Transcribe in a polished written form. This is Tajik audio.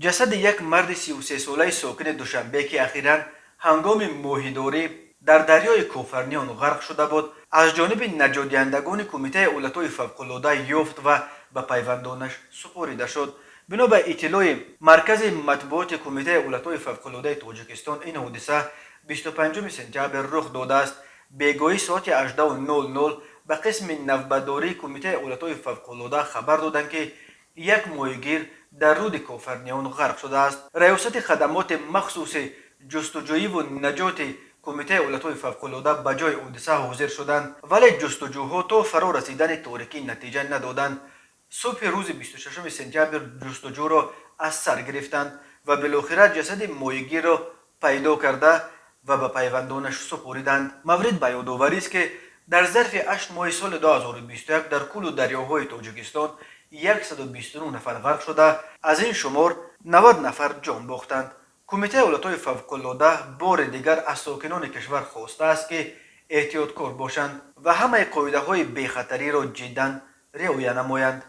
Ҷасади як марди 33-солаи сокини Душанбе, ки ахиран ҳангоми моҳидорӣ дар дарёи Кофарниҳон ғарқ шуда буд, аз ҷониби наҷотдиҳандагони Кумитаи ҳолатҳои фавқулода ёфт ва ба пайвандонаш супорида шуд. Бино ба иттилои Маркази матбуоти Кумитаи ҳолатҳои фавқулодаи Тоҷикистон, ин ҳодиса 25 сентябр рух додааст. Бегоҳӣ соати 18:00 ба қисми навбатдории Кумитаи ҳолатҳои фавқулода хабар доданд, ки як моҳигир дар руди Кофарниҳон ғарқ шудааст. Раёсати хадамоти махсуси ҷустуҷӯиву наҷоти Кумитаи ҳолатҳои фавқулода ба ҷои ҳодиса ҳозир шуданд, вале ҷустуҷӯҳо то фаро расидани торикӣ натиҷа надоданд. Субҳи рӯзи 26 сентябр ҷустуҷӯро аз сар гирифтанд ва билохира ҷасади моҳигирро пайдо карда ва ба пайвандонаш супориданд. Маврид ба ёдоварист, ки дар зарфи 8 моҳи соли 2021 дар кӯлу дарёҳои Тоҷикистон 129 нафар ғарқ шуда, аз ин шумор 90 нафар ҷон бохтанд. Кумитаи ҳолатҳои фавқулода бори дигар аз сокинони кишвар хостааст, ки эҳтиёткор бошанд ва ҳамаи қоидаҳои бехатариро ҷиддан риоя намоянд.